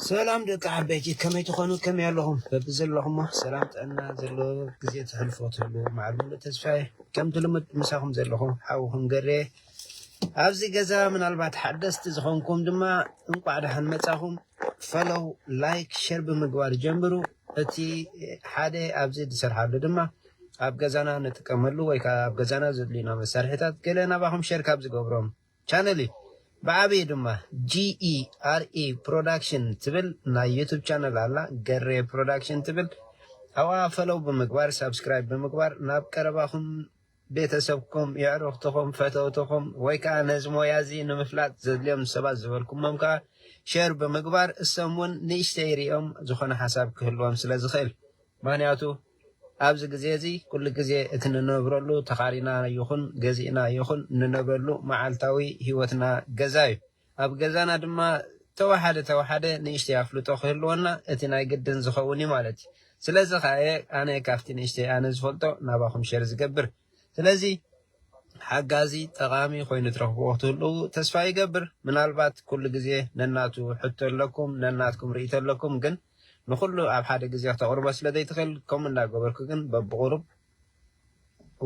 ሰላም ደቂ ዓበይቲ፣ ከመይ ትኾኑ? ከመይ ኣለኹም? በብዘለኹሞ ሰላም ጥዕና ዘለዎ ግዜ ተሕልፎ ትህሉ መዓል ሙሉእ ተስፋ እየ። ከምቲ ልሙድ ምሳኹም ዘለኹ ሓውኹም ገሬ። ኣብዚ ገዛ ምናልባት ሓደስቲ ዝኾንኩም ድማ እንቋዕ ደሓን መጻኹም። ፈሎው፣ ላይክ፣ ሸር ብምግባር ጀምሩ። እቲ ሓደ ኣብዚ ዝሰርሓሉ ድማ ኣብ ገዛና ንጥቀመሉ ወይ ከዓ ኣብ ገዛና ዘድልዩና መሳርሒታት ገለ ናባኹም ሸር ካብ ዝገብሮም ቻነል እዩ። ብዓብዪ ድማ ጂ ኢ ኣር ኢ ፕሮዳክሽን ትብል ናይ ዩቱብ ቻነል ኣላ፣ ገሬ ፕሮዳክሽን ትብል። ኣብኣ ፈሎው ብምግባር፣ ሳብስክራይብ ብምግባር ናብ ቀረባኹም፣ ቤተሰብኩም፣ የዕሩኽትኹም፣ ፈተውትኹም ወይ ከዓ ነዚ ሞያ እዚ ንምፍላጥ ዘድልዮም ሰባት ዝበልኩሞም ከዓ ሸር ብምግባር እሶም እውን ንእሽተይ ሪኦም ዝኾነ ሓሳብ ክህልዎም ስለ ዝኽእል። ምኽንያቱ ኣብዚ ግዜ እዚ ኩሉ ግዜ እቲ ንነብረሉ ተኻሪና ይኹን ገዚእና ይኹን ንነብረሉ መዓልታዊ ህይወትና ገዛ እዩ። ኣብ ገዛና ድማ ተወሓደ ተወሓደ ንእሽተይ ኣፍልጦ ክህልወና እቲ ናይ ግድን ዝኸውን እዩ ማለት እዩ። ስለዚ ከኣ እየ ኣነ ካብቲ ንእሽተይ ኣነ ዝፈልጦ ናባኹም ሸር ዝገብር። ስለዚ ሓጋዚ ጠቓሚ ኮይኑ ትረኽብዎ ክትህልዉ ተስፋ ይገብር። ምናልባት ኩሉ ግዜ ነናቱ ሕቶ ኣለኩም፣ ነናትኩም ርእይቶ ኣለኩም፣ ግን ንኹሉ ኣብ ሓደ ግዜ ክተቕርቦ ስለ ዘይትኽእል፣ ከምኡ እንዳገበርኩ ግን በብቑሩብ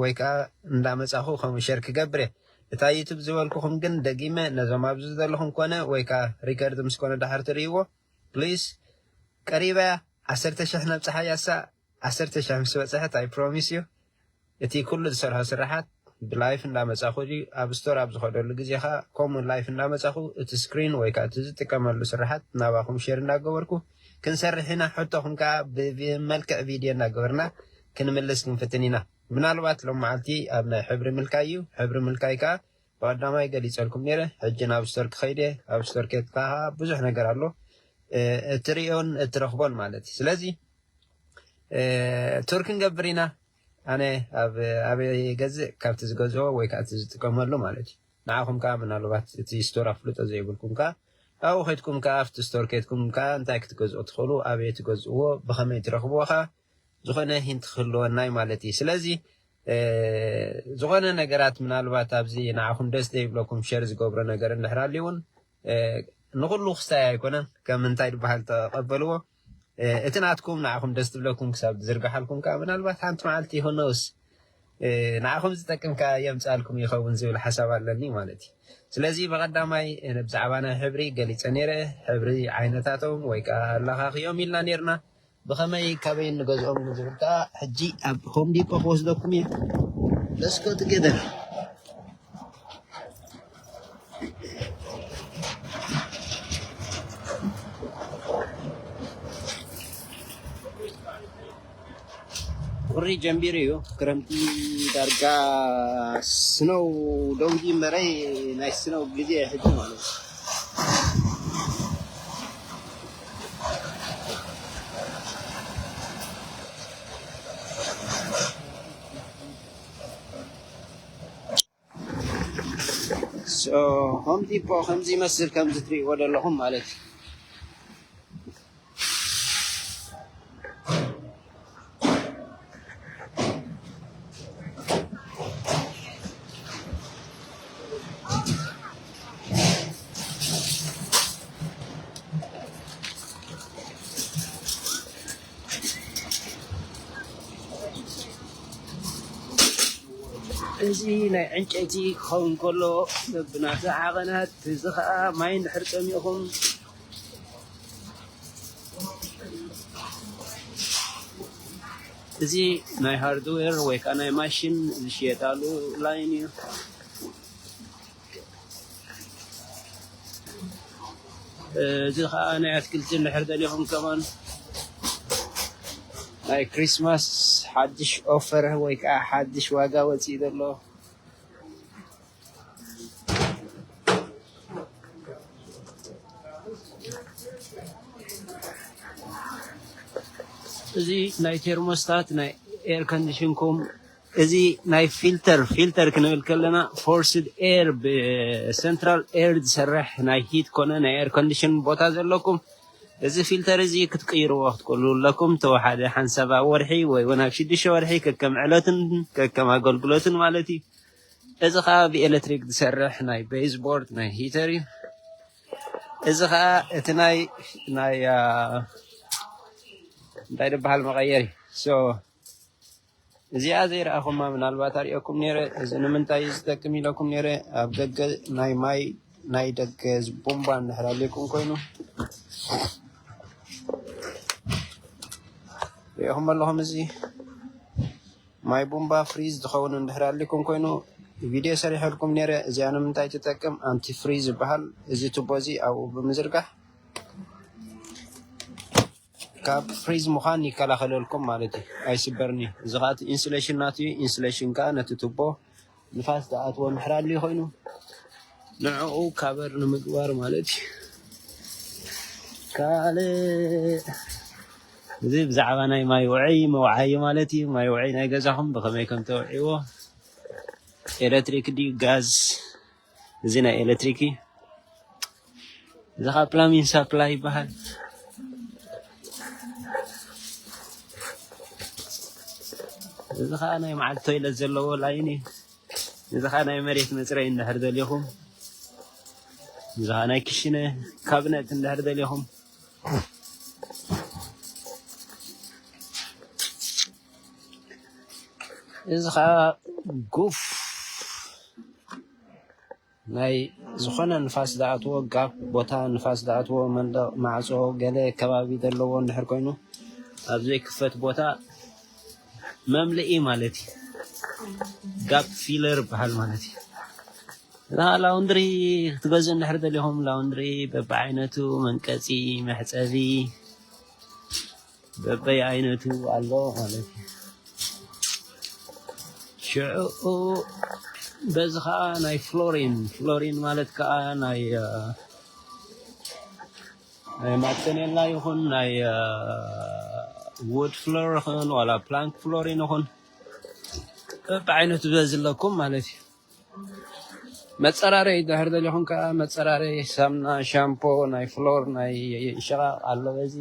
ወይ ከዓ እንዳመጻኹ ከምኡ ሸር ክገብር እየ። እታ ዩቱብ ዝበልኩኹም ግን ደጊመ ነዞም ኣብዚ ዘለኹም ኮነ ወይ ከዓ ሪከርድ ምስ ኮነ ድሓር ትርእይዎ፣ ፕሊስ ቀሪባ እያ። ዓሰርተ ሽሕ ነብጽሓ እያ እሳ። ዓሰርተ ሽሕ ምስ በጽሐት፣ ኣይ ፕሮሚስ ዩ፣ እቲ ኩሉ ዝሰርሖ ስራሓት ብላይፍ እንዳመጻኹ ድዩ ኣብ ስቶር ኣብ ዝኸደሉ ግዜ ኸኣ ከምኡ ላይፍ እንዳመጻኹ እቲ ስክሪን ወይ ከዓ እቲ ዝጥቀመሉ ስራሓት ናባኹም ሼር እንዳገበርኩ ክንሰርሕ ኢና። ሕቶኹም ከዓ ብመልክዕ ቪድዮ እንዳገበርና ክንምልስ ክንፍትን ኢና። ምናልባት ሎም መዓልቲ ኣብ ናይ ሕብሪ ምልካይ እዩ። ሕብሪ ምልካይ ከዓ ብቐዳማይ ገሊጸልኩም ነይረ። ሕጂ ናብ ስቶር ክኸይድ እየ። ኣብ ስቶር ኬድካ ከዓ ብዙሕ ነገር ኣሎ። እ፣ እትርእዮን እትረኽቦን ማለት እዩ። ስለዚ እ፣ ቱር ክንገብር ኢና። ኣነ ኣብ፣ ኣበይ ገዝእ? ካብቲ ዝገዝኦ ወይ ከዓ እቲ ዝጥቀመሉ ማለት እዩ። ንዓኹም ከዓ ምናልባት እቲ ስቶር ኣፍልጦ ዘይብልኩም ከዓ ኣብኡ ከድኩም ከዓ ኣብቲ ስቶር ከድኩም ከዓ እንታይ ክትገዝኦ ትኽእሉ፣ ኣበይ ትገዝእዎ፣ ብኸመይ ትረኽብዎ ከዓ ዝኾነ ሂንት ክህልወና እዩ ማለት እዩ። ስለዚ እ፣ ዝኾነ ነገራት ምናልባት ኣብዚ ንዓኹም ደስ ዘይብለኩም ሸር ዝገብሮ ነገር እንድሕር ኣልዩ እውን፣ እ፣ ንኹሉ ክስታይ ኣይኮነን፣ ከም እንታይ ዝበሃል ተቐበልዎ። እ፣ እቲ ናትኩም ንዓኹም ደስ ዝብለኩም ክሳብ ዝዝርግሓልኩም ከዓ ምናልባት ሓንቲ መዓልቲ ይኹን ነውስ፣ እ፣ ንዓኹም ዝጠቅም ከዓ የምፅኣልኩም ይኸውን ዝብል ሓሳብ ኣለኒ ማለት እዩ። ስለዚ ብቐዳማይ፣ እ፣ ብዛዕባ ናይ ሕብሪ ገሊፀ ነይረ፣ ሕብሪ ዓይነታቶም ወይ ከዓ ኣለኻኽዮም ኢልና ነይርና። ብኸመይ ካበይ ንገዝኦም ንዝብል ከኣ ሕጂ ኣብ ሆም ዲፖ ክወስደኩም እየ። Let's go together። ቁሪ ጀምቢሩ እዩ። ክረምቲ ዳርጋ ስኖው ደው ጅመረ። ናይ ስኖው ግዜ ሕጂ ማለት እዩ። ሶ፣ ሆም ዲፖ ከምዚ ይመስል፣ ከምዚ ትሪእዎ ዘለኹም ማለት እዩ። እዚ ናይ ዕንጨይቲ ክኸውን ከሎ፣ በብናቱ ዓቐናት፣ እዚ ኸኣ ማይ እንድሕር ጸሚእኹም፣ እዚ ናይ ሃርድዌር ወይ ከዓ ናይ ማሽን ዝሽየጣሉ ላይን እዩ። እዚ ኸዓ ናይ ኣትክልቲ እንድሕር ደሊኹም ከማን ናይ ክሪስማስ ሓድሽ ኦፈር ወይ ከዓ ሓድሽ ዋጋ ወፂኡ ዘሎ። እዚ ናይ ቴርሞስታት ናይ ኤር ኮንዲሽንኩም፣ እዚ ናይ ፊልተር፣ ፊልተር ክንብል ከለና ፎርስድ ኤር ብሰንትራል ኤር ዝሰርሕ ናይ ሂት ኮነ ናይ ኤር ኮንዲሽን ቦታ ዘለኩም፣ እዚ ፊልተር እዚ ክትቅይርዎ ክትክእሉ ኣለኩም። ተወሓደ ሓንሳብ ኣብ ወርሒ ወይ እውን ኣብ ሽዱሽተ ወርሒ ከከም ዕለትን ከከም ኣገልግሎትን ማለት እዩ። እዚ ኸዓ ብኤሌክትሪክ ዝሰርሕ ናይ ቤዝቦርድ ናይ ሂተር እዩ። እዚ ኸዓ እቲ ናይ ናይ እንታይ ዝበሃል መቐየሪ። እዚኣ ዘይረኣኹማ ምናልባት ኣርእየኩም ነይረ። እዚ ንምንታይ እዩ ዝጠቅም ኢለኩም ነይረ። ኣብ ደገ ናይ ማይ ናይ ደገ ቡምባ እንድሕር ኣልኩም ኮይኑ ሪእኹም ኣለኹም። እዚ ማይ ቡምባ ፍሪዝ ዝኸውን እንድሕር ኣልኩም ኮይኑ ቪድዮ ሰሪሐልኩም ነይረ። እዚኣ ንምንታይ ትጠቅም? ኣንቲ ፍሪዝ ዝበሃል እዚ ቱቦ እዚ ኣብኡ ብምዝርጋሕ ካብ ፍሪዝ ምዃን ይከላኸለልኩም ማለት እዩ። ኣይስበርኒ። እዚ ከዓ ኢንሱሌሽን ናቱ እዩ። ኢንሱሌሽን ከዓ ነቲ ቱቦ ንፋስ ዝኣትዎ ምሕራሉ ኮይኑ ንዕኡ ካበር ንምግባር ማለት እዩ። ካልእ እዚ ብዛዕባ ናይ ማይ ውዕይ መውዓይ ማለት እዩ። ማይ ውዕይ ናይ ገዛኹም ብኸመይ ከም ተውዕይዎ፣ ኤሌክትሪክ ድዩ ጋዝ? እዚ ናይ ኤሌክትሪክ እዩ። እዚ ከዓ ፕላሚን ሳፕላይ ይበሃል። እዚ ከዓ ናይ መዓልቲ ቶይለት ዘለዎ ላይን እዩ። እዚ ከዓ ናይ መሬት መፅረይ እንድሕር ደሊኹም፣ እዚ ከዓ ናይ ክሽነ ካብነት እንድሕር ደሊኹም፣ እዚ ከዓ ጉፍ ናይ ዝኾነ ንፋስ ዝኣትዎ ጋፕ ቦታ፣ ንፋስ ዝኣትዎ መንደቕ ማዕጾ፣ ገለ ከባቢ ዘለዎ እንድሕር ኮይኑ ኣብ ዘይክፈት ቦታ መምልኢ ማለት እዩ። ጋፕ ፊለር ይበሃል ማለት እዩ። እና ላውንድሪ ክትገዝኡ እንድሕር ደሊኹም ላውንድሪ በብዓይነቱ መንቀጺ፣ መሕጸቢ፣ በበይኣይነቱ ኣሎ ማለት እዩ። ሽዑ በዚ ከዓ ናይ ፍሎሪን፣ ፍሎሪን ማለት ከዓ ናይ ናይ ማተኔላ ይኹን ናይ ውድ ፍሎር ይኹን ዋላ ፕላንክ ፍሎሪን ይኹን በብዓይነቱ በዝለኩም ማለት እዩ። መፀራረይ ድሕር ደሊኹም ከዓ መፀራረይ ሳምና፣ ሻምፖ፣ ናይ ፍሎር ናይ ሸቓቕ ኣሎ። በዚ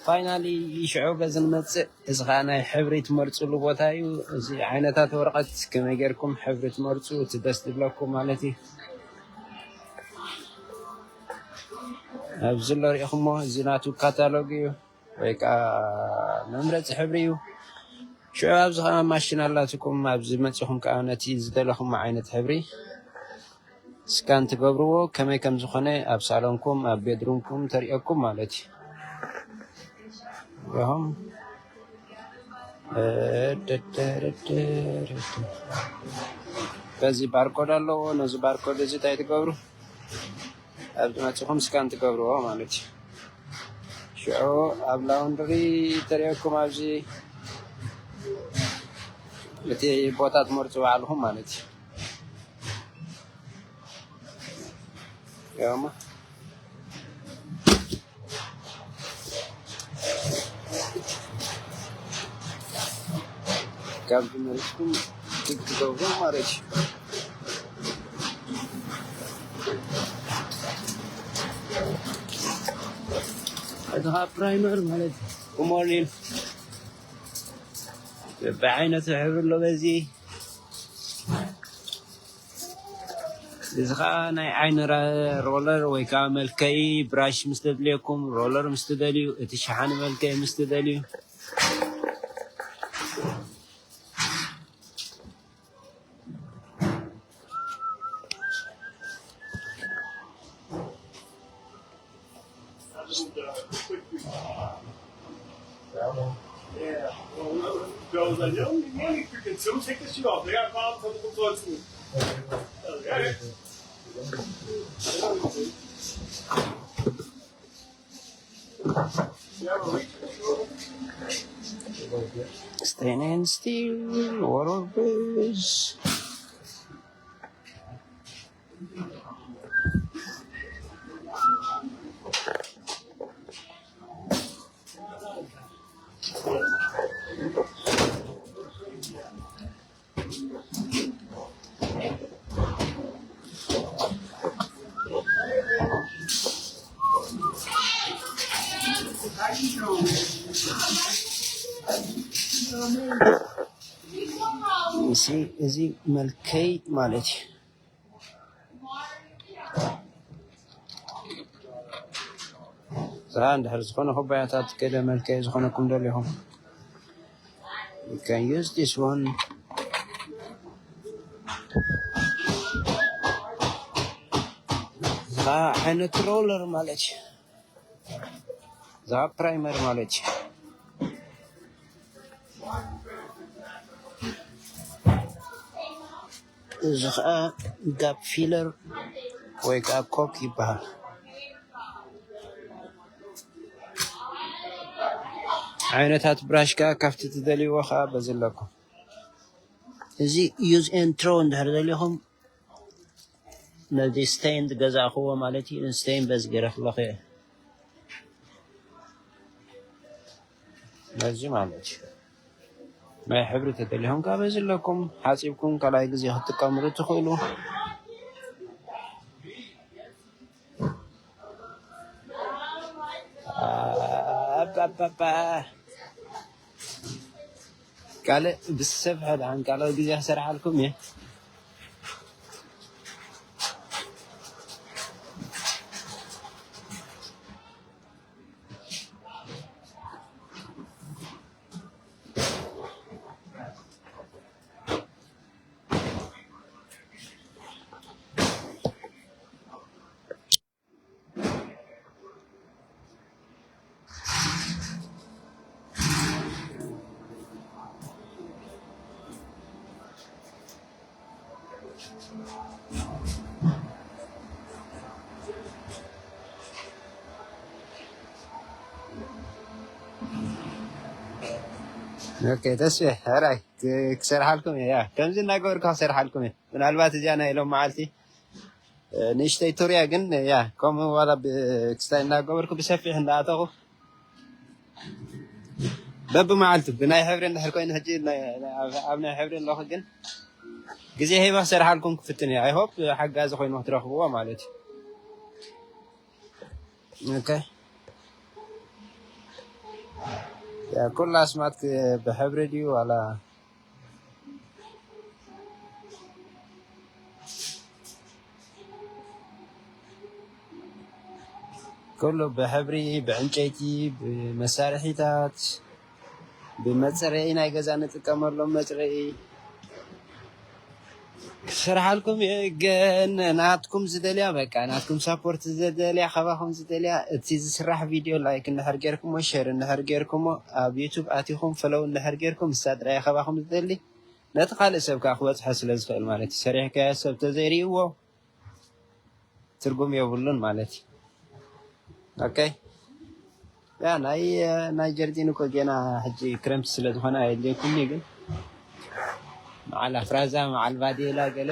ፋይናሊ ሽዑ በዚ ንመፅእ። እዚ ከዓ ናይ ሕብሪ ትመርፅሉ ቦታ እዩ። እዚ ዓይነታት ወረቐት ከመይ ጌርኩም ሕብሪ ትመርፁ እቲ ደስ ዝብለኩም ማለት እዩ። ኣብዚ ኣሎ ሪኢኹሞ፣ እዚ ናቱ ካታሎግ እዩ ወይ ከዓ መምረፂ ሕብሪ እዩ። ሽዑ ኣብዚ ከዓ ማሽን ኣላትኩም። ኣብዚ መፂኹም ከዓ ነቲ ዝደለኹም ዓይነት ሕብሪ ስካን ትገብርዎ፣ ከመይ ከም ዝኾነ ኣብ ሳሎንኩም ኣብ ቤድሩምኩም ተርእየኩም ማለት እዩ። ይኹም በዚ ባርኮድ ኣለዎ። ነዚ ባርኮድ እዚ እንታይ ትገብሩ? ኣብዚ መፂኹም ስካን ትገብርዎ ማለት እዩ። ሽዑ ኣብ ላውንድሪ ተርእየኩም ኣብዚ እቲ ቦታ ትመርፁ ባዕልኹም ማለት እዩ። ያማ ካብ ዝመለስኩም ቲክ ትገብሩ ማለት እዩ። እዚ ከዓ ፕራይመር ማለት እዩ። ኩሞሊን ብዓይነቱ ሕብሪ ኣሎ በዚ እዚ ከዓ ናይ ዓይኒ ራ- ሮለር ወይ ከዓ መልከይ ብራሽ ምስ ተድልየኩም ሮለር ምስ ትደልዩ እቲ ሸሓኒ መልከይ ምስ ትደልዩ Standing still, what a bridge. እዚ እዚ መልከይ ማለት እዩ። እዛ እንድሕር ዝኾነ ኩባያታት ከደ መልክዕ ዝኾነኩም ደሊኹም፣ you can use this one. እዛ ዓይነት ሮለር ማለት እዩ። እዛ ፕራይመር ማለት እዩ። እዚ ከዓ ጋፕ ፊለር ወይ ከዓ ኮክ ይበሃል። ዓይነታት ብራሽ ከዓ ካብቲ ትደልይዎ ከዓ በዚ ኣለኩም። እዚ use and throw እንድሕር ደሊኹም ነዚ ስቴን ዝገዛእኽዎ ማለት እዩ። ስቴን በዚ ገይረ ክለኽዮ ነዚ ማለት እዩ። ናይ ሕብሪ ተደሊኹም ካብ በዚ ኣለኩም ሓፂብኩም ካልኣይ ግዜ ክትጥቀምሉ ትኽእሉ። ኣባባባ ካልእ ብሰብ ሕዳን ካልኣይ ግዜ ክሰርሓልኩም እየ። ኦኬ፣ ተስፌ፣ ሕራይ፣ ክ-፣ ክሰርሓልኩም እየ። ያ፣ ከምዚ እናገበርኩ ክሰርሓልኩም እየ። ምናልባት እዚኣ ናይ ሎም መዓልቲ፣ እ፣ ንእሽተይ ቱርያ ግን፣ ያ፣ ከምኡ ዋላ ብ-፣ ክስታይ እናገበርኩ ብሰፊሕ እናኣተኹ፣ በብመዓልቱ ብናይ ሕብሪ እንድሕር ኮይኑ፣ ሕጂ ናይ፣ ናይ፣ ኣብ፣ ኣብ ናይ ሕብሪ ኣለኹ፣ ግን ግዜ ሂበ ክሰርሓልኩም ክፍትን እየ። I hope ሓጋዚ ኮይኑ ክትረኽብዎ ማለት እዩ። ኦኬ። ያ፣ ኩሉ ኣስማት ክ-፣ ብሕብሪ ድዩ ዋላ? ኩሉ ብሕብሪ፣ ብዕንጨይቲ፣ ብመሳርሒታት፣ ብመፅረዪ፣ ናይ ገዛ ንጥቀመሎም መፅረዪ ክሰርሓልኩም እየ። ግን ናትኩም ዝደልያ፣ በቃ ናትኩም ሳፖርት ዝደልያ፣ ካባኹም ዝደልያ፣ እቲ ዝስራሕ ቪድዮ ላይክ እንድሕር ጌርኩሞ፣ ሼር እንድሕር ጌርኩሞ፣ ኣብ ዩቱብ ኣቲኹም ፈለው እንድሕር ጌርኩም፣ ንሳ ጥራይ ካባኹም ዝደሊ፣ ነቲ ካልእ ሰብ ከዓ ክበፅሖ ስለ ዝኽእል ማለት እዩ። ሰሪሕካዮ ሰብ ተዘይርእይዎ ትርጉም የብሉን ማለት እዩ። ኦኬ። ያ፣ ናይ፣ ናይ ጀርዲን እኮ ጌና ሕጂ ክረምቲ ስለ ዝኾነ ኣየድልየኩምኒ፣ ግን መዓል ኣፍራዛ፣ መዓል ባዴላ ገለ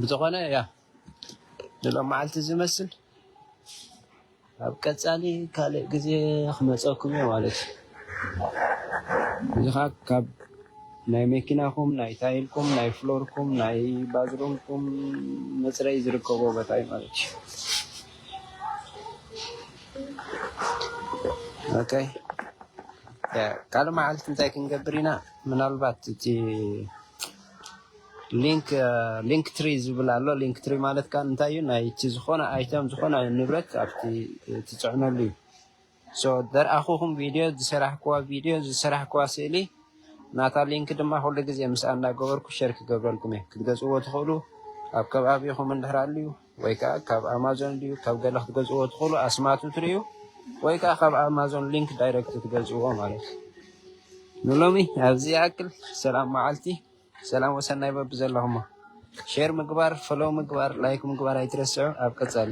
ብዝኾነ፣ ያ፣ ንሎም መዓልቲ ዝመስል ኣብ ቀጻሊ ካልእ ግዜ ክመጸኩም እየ ማለት እዩ። እዚ ኸኣ ካብ ናይ መኪናኹም፣ ናይ ታይልኩም፣ ናይ ፍሎርኩም፣ ናይ ባዝሩምኩም መጽረዪ ዝርከቦ ቦታ እዩ ማለት እዩ። ኦኬ። ያ፣ ካልእ መዓልቲ እንታይ ክንገብር ኢና? ምናልባት እቲ ሊንክ፣ ሊንክ ትሪ ዝብል ኣሎ። ሊንክ ትሪ ማለት ከኣ እንታይ እዩ? ናይቲ ዝኾነ ኣይተም፣ ዝኾነ ንብረት ኣብቲ ትጽዕነሉ እዩ። ሶ፣ ዘርኣኹኹም ቪድዮ፣ ዝሰራሕክዋ ቪድዮ፣ ዝሰራሕክዋ ስእሊ፣ ናታ ሊንክ ድማ ኩሉ ግዜ ምስኣ እናገበርኩ ሸር ክገብረልኩም እየ። ክትገዝእዎ ትኽእሉ። ኣብ ከባቢኹም እንድሕር ኣልዩ፣ ወይ ከኣ ካብ ኣማዞን ድዩ፣ ካብ ገለ ክትገዝእዎ ትኽእሉ። ኣስማቱ ትርእዩ፣ ወይ ከኣ ካብ ኣማዞን ሊንክ ዳይረክት ትገዝእዎ ማለት እዩ። ንሎሚ ኣብዚ ይኣክል። ሰላም መዓልቲ፣ ሰላም ወሰናይ በብዘለኹሞ። ሼር ምግባር፣ ፎሎው ምግባር፣ ላይክ ምግባር ኣይትረስዑ። ኣብ ቀጻሊ።